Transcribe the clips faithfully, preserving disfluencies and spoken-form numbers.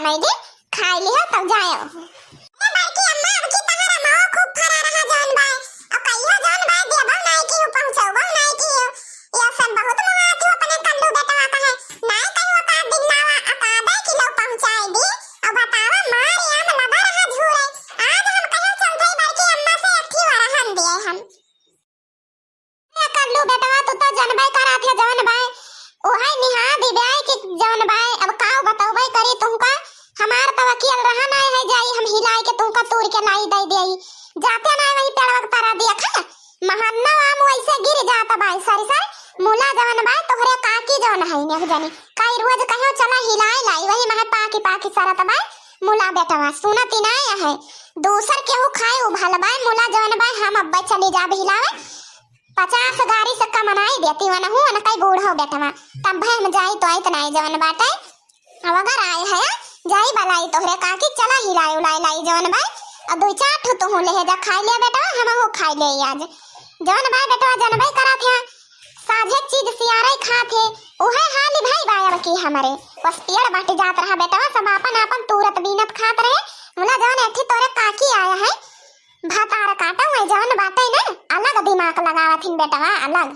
माई जी, खाई लिहो तब जायो। ए बड़की अम्मा, अब की तहरा माओ खूब फरा रहा जौन बाय। अब कहियो जौन बाय देबो नाई की, पहुँचौबो नाई की। ये सब बहुत मुहाती अपने कल्लू बेटवा का है। नाई कहियो का दिन लावा, अकादे किलो पहुँचाई दी। अब बतावा मार आम लबा रहा झूरे। आज हम कहियो चलते बड़की अम्मा से अथी वरहन दिए हम। ए कल्लू बेटवा, तू तो जनबै करत है जौन बाय, उहै निहा दिब्याय कि जौन बाय, अब काव बतौबै करी तुहका, हमार तो वकील रहा नाय है जाई हम हिलाय के तुहका तूर के लाई दै देई, जाते नाय वही पेड़वा के तरा दिया खा, महन्ना आम वैसे गिर जात बाय सर सर, मुला जौन बाय तोहरे काकी जौन है नेह जनी, काई रोज कहो चला हिलाय लाई, वही महे पाकी पाकी सरत बाय, मुला बेटवा सुनती नाय है, दूसर केहू खाए उभल बाय, मुला जौन बाय हम अब्बै चली जाब हिलावे, पचास गारी से कम नाई देती वनहु, उनकई बूढ़ो बेटवा। तब भय हम जाई तो आइत नाई जवन बाटे। अब अगर आए है, जाई बलाई तोहरे काकी, चला हिलाई उलाई लाई जवन बाय। और दुई चार ठो तुहू ले जा, खाई लिया बेटवा, हमहू खाई ले आज। जवन बाय बेटवा जनबई करत है, साझे चीज सियारई खात है, उहे हाली भाई बाय अब की हमरे। बस पेड़ बाटी जात रहा बेटवा, सब आपन आपन तूरत बीनत खात रहे। मुला जवन एठी तोरे काकी आया है, भतार काटो है जौन बाटे ना, अलग दिमाग लगावत हिन बेटवा, अलग।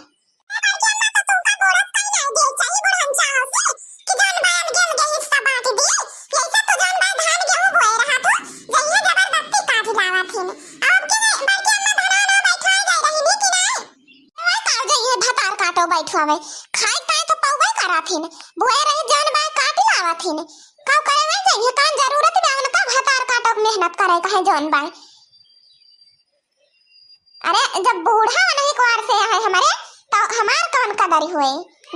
ए बड़की अम्मा, तो तुमका गोरस कहीं नहीं दे चाहिए बुढ़न चाहो से कि जौन बयान गेल गई हिस्सा बांट दी, यही से तो जौन बा धान गेहूं बोए रहा थो, जइहे जबरदस्ती काट लावत हिन। अब के बड़की अम्मा धना ना बैठवाए गई रही नी कि नहीं? ओए का जइहे भतार काटो बैठवावे, खाए ताए तो पौवे करत हिन, बोए रही जौन बा काट लावत हिन। का करे में जइहे, कौन जरूरत बा उनका भतार काटो मेहनत करे कहे जौन बा। अरे, जब बूढ़ा नहीं कुआर से है हमारे, तो हमार कौन कदर हुए?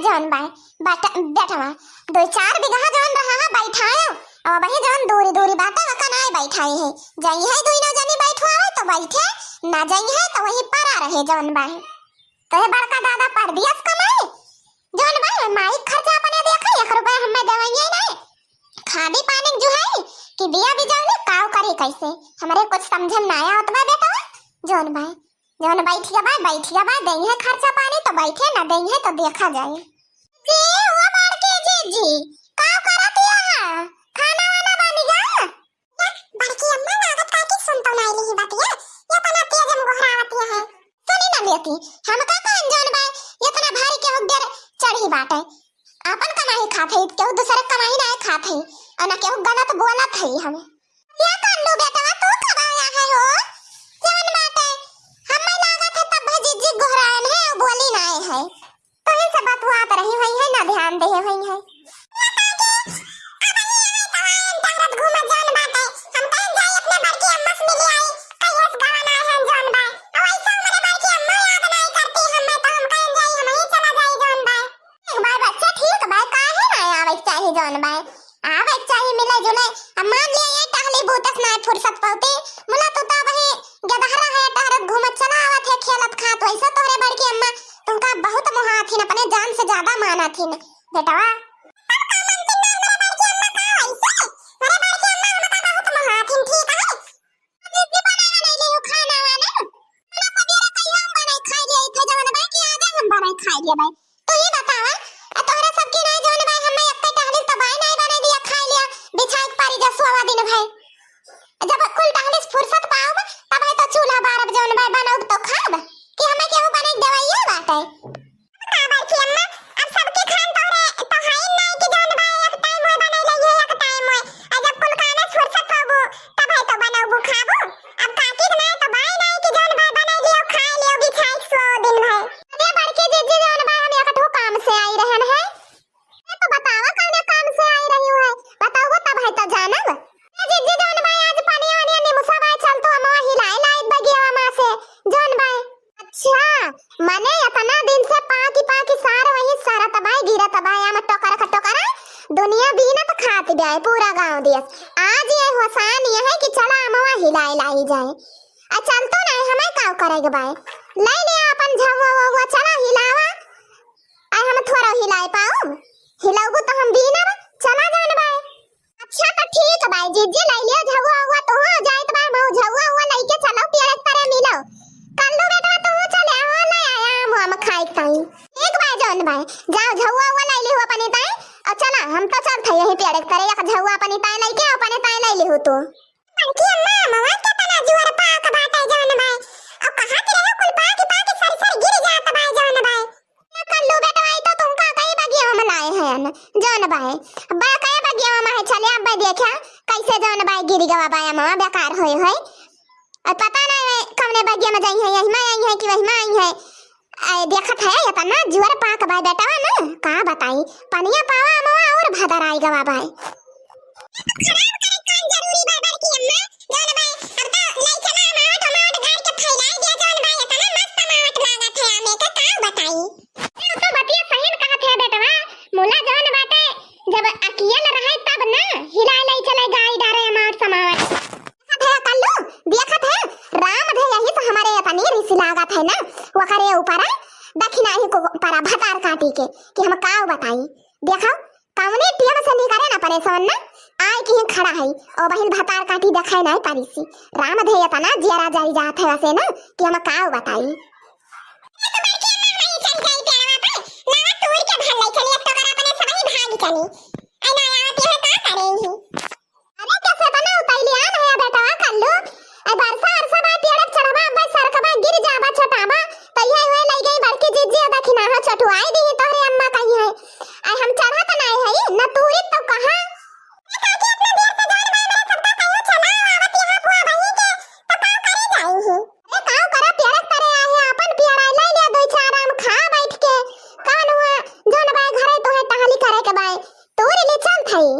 जौन बाय, बट-, बेटवा, दो चार बीघा जौन रहा है, बैठायो, और वही जौन दूरी दूरी बाटे, वका नाय बैठाई है। जइहे दुइनो जनी बैठवावे, तो बैठे, ना जइहे, तो वही परा रहे, जौन बाय। तो ये बड़का दादा परदेस कमाए, जौन बाय, माई खर्चा अपने देखे, एक रुपया हमें देवइये नहीं। खादी पानी के जुहाई कि बिया बिजौली काव करी कैसे? हमरे कुछ समझे में ना आवत बा बेटवा। जौन बाय, जौन बैठिया बा, बैठिया बा, देइहे खर्चा पानी तो बैठे, ना देइहे तो देखा जाए। जी, वो बड़के जीजी, काव करत हिया? खाना वाना बन गया? या बड़की अम्मा लागत का कि सुन तो नाई लिही बतिया, ये तना तेज में गोहरावत है। सुनी ना लेती, हम का कहन जौन बाय, ये तना भारी के हुक देर चढ़ी बाटे। आपन कमाई खात है, केहू दूसरे कमाई ना खात है, और ना केहू गलत बोलत है हमें। या कल्लू बेटवा, तू कब आया है हो? जवन बाटे, हमें लागत है तब भजीजी गोहरायन है और बोली ना आए है। तो इनसे बतुआत रही हुई है, ना ध्यान दे हुई है। टहरत घूमत जौन बाटे, हम कहन जाई अपने बड़की अम्मा से मिली आई, कहियस गवन आए हैं जौन बा। और ऐसा हमारे बड़की अम्मा याद नाई करती हमें, तो हम कहन जाई, हम ही चला जाई जौन बा। एक बार बच्चा ठीक बा, काहे ना आवे के चाही जौन बा, आवे के चाही मिले जुले। अब मान लिया ये टहली बूतस ना फुर्सत पौती, मुला तू तो वही गदहरा है, टहरत घूमत चला आवत है, खेलत खात, वैसे तोहरे बड़की अम्मा तुमका बहुत मोहाथिन, अपने जान से ज्यादा मानथिन बेटवा। तब का मानथिन ना हमारे बड़की अम्मा का वैसे? हमारे बड़की अम्मा हमका बहुत मोहाथिन, ठीक है? दीदी बनावा नहीं लियो खाना वाना। खाना सवेरे कहियो हम बनाई खाई लिया, इथे जवन बा कि आजे हम बनाई खाई लिया भाई। तू ही बतावा, आ तोहरा सबके नाई जवन बा, हमें एक टहलिस तो बाय नाई बनाई दिया, खाई लिया, बिछाई के पारी जा सोवा दिन भाई। जब कुल टहलिस फुर्सत पाओ, तब है तो चूल्हा बारब जवन बा, बनाउब तो खाब, कि हमें केहू बनाई देवाइया बाटे। का बड़की अम्मा, अब सबके खान तोहरे तो हाइन नाई कि जौन बा एक टाइम होए बनाई लइहे, एक टाइम होए। आ जब कुल कामे फुर्सत होबू, तब है तो बनौबू खाबू। अब काकी के नाई तो बाय नाई कि जौन बा बनाई लियो, खाए लियो, बिछाई के सो दिन भर। अरे बड़की जीजी जौन बा हम एक ठो काम से आई रहन है। ए तो बतावा कौने काम से आई रही है? बताओ तब है तो जानब। ए जीजी जौन बा आज पानी वानी निमुसा बा चल तो अमवा हिलाए लाई बगियावा मा से जौन बा। अच्छा, मने इतना दिन से पाकी पाकी सार वही सरत बाय, गिरत बाय, आम टोकर क टोकर, दुनिया बीनत खात बाय, पूरा गाँव देस। आज ये होसान ये है कि चला अमवा हिलाए लाई जाए। आ चल तो नहीं, हमें काव करे के बाय? ले ले अपन झउआ वउआ, चला हिलावा। आ हम थोड़ा हिलाए पाउब? हिलाउबू तो हम बीनब, चला जान बाय। अच्छा तो ठीक बा, जीजी लइ लियो झउआ उआ, तोहो जाइत बा, मऊ झउआ उआ लइके चलो, पेड़ के तरे मिलो। कल्लू बेटवा तोहो चले, हो ले आया आम वाम खाए के ताई। ठीक बा, जौन बा, जाओ झउआ उआ लइ लियो अपनी ताई, और चला, हम तो चलत है यही पेड़ के तरे, एक झउआ अपनी ताई लइके लिहू तू। बड़की अम्मा, अमवा केतना जुअर पाक बाटे जौन बाय। अउ कहाँ के रहे कुल पाक पाक सर सर गिर जात बाय जौन बाय। ए कल्लू बेटवा, ई तो तुमका कई बगिया में लाए हैं जौन बाय। बा कई बगिया में है, चले अब देखा कैसे जौन बाय गिर गवा बाय अमवा बेकार होए होए। अउ पता नहीं कौने बगिया में जाई है, यही में आई है कि वही में आई है। आए, देखत है, एतना जुअर पाक बाय बेटवा न, का बताई, पनिया पावा अमवा अउर भदर आई गवा बाय। खराब करे कौन जरूरी बा बड़की अम्मा, जौन बाय, अब तो लई चला अमावट, अमावट गाड़ के फैलाई दिया, जौन बाय, एतना मस्त अमावट लागत है आमे के, का बताई। तू तो बतिया सही न कहत है बेटवा, मुला जौन बाटे, जब अकियल रहे तब न, हिलाए लई चले गाड़ी डारे अमावट समावट। देखत है कल्लू, देखत है, राम धे यही से हमरे एतनी रिस लागत है न, वकरे ऊपर दखिनाही को परा भतार काटी के, कि हम काव बताई। देखो, कौने टेम से निकरे न परेशान न, आए कि ही खड़ा है, ओ बहिन भतार काटी देखाए नहीं पारी सी। राम धे एतना जियरा जरी जात है वसे न, कि हम काव बताई। ये तो बड़की अम्मा वहीं चल गई पेड़वा पे, लावा तोड़ के भर ले चली, अब तो कर अपने सबही भाग चली। आई ना आवत है का करे ही। अरे, कैसे बना उतैली आन है बेटवा कल्लू? ए, बरसा अरसा बा, पेड़क चढ़बा, अब्बे सरकबा, गिर जाबा, छोटाबा, त इहे हुए लई गई बड़की जिज्जी, अउ दखिनाहा चटुआई दी तोहरे अम्मा कही है। आई हम चढ़त नाई है, न तूरी तो कहाँ? ए, काकी, इतना देर से जौन बा, मेरे सबका कहियो चला, आवत यहाँ बुआ बही के, तो का करे जाई ही? अरे, काव करा, पेड़क तरे आए हैं, अपन पेड़ा ले लिया, दो चार आम खा बैठ के, कौन हुआ, जौन बाय घरे तोहे टहली करे के बाय, तोरे ले चल थई।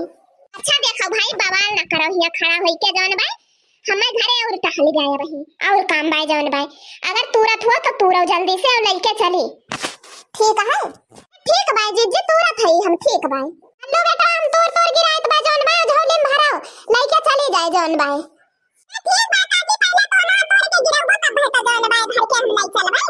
अच्छा देखो भाई, बवाल ना करो, हिया खड़ा होई के जौन बाय, हमें घरे अउर टहली जाए रही, अउर काम बाय जौन बाय। अगर तूरत हो तो तूरो जल्दी से अउर लइके चली। ठीक है, ठीक बाय जिज्जी, तूरत है हम, ठीक बाय। कल्लू बेटा, हम तूर तूर गिराइत बा जौन बाय, झोली में भराओ, लइके चली जाए जौन बाय। ठीक बाय काकी, पहले तो ना तूर के गिरउबो तब है तो जौन बाय, घर के हम लई चलबे,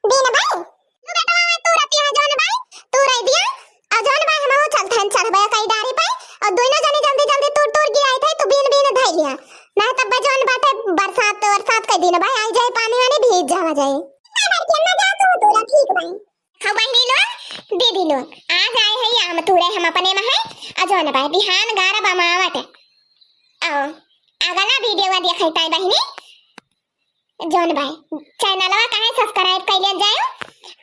दिन बाय। तू बेटवा, तू रतिया जौन बाय, तू रह दिया, अउ जौन बाय हमहू चलथन चढ़बे कई डारी पे, अउ दोनों जने जल्दी जल्दी तूर तूर गिराई थे, तू बीन बीन धई लिया, नहीं तब जौन बाटे बरसात, बरसात के दिन बाय, आई जाए पानी वानी भीज जावा जाए। ना बड़की अम्मा जा तू तूरा, ठीक बाय। हाँ बहिनी लोग, दीदी लोग, आज आए हैं आम तूरे हम अपने में है, अउ जौन बाय बिहान गारब अमावट, अउ अगला video देखे ताई बहिनी, जौन बाय चैनलवा काहे subscribe कइ लेत जाओ,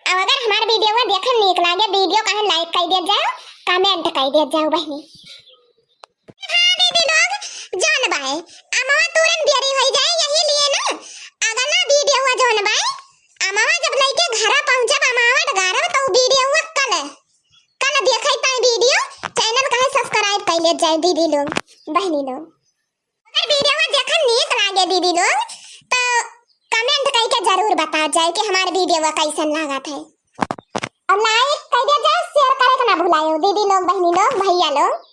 अउ अगर हमार video देखन नीक लागे, video काहे like कइ देत जाओ, comment कइ देत जाओ बहिनी। हाँ दीदी लोग, जौन बाय अमवा तुरंत देरी होइ जाए, यही लिए ना अगला video जौन बाय अमवा जब लइके घरा पहुँचब, अमावट गारब, तो video कल, कल देखे ताई video, channel काहे subscribe कइ लेत जाए दीदी लोग, बहिनी लोग। अगर video देखन नीक लागे दीदी लोग, तो comment कइके जरूर बता जाए कि हमार video कैसन लागत है। अउ like कइ देत जाओ, share करे के ना भुलायो दीदी लोग, बहिनी लोग, भैया लोग।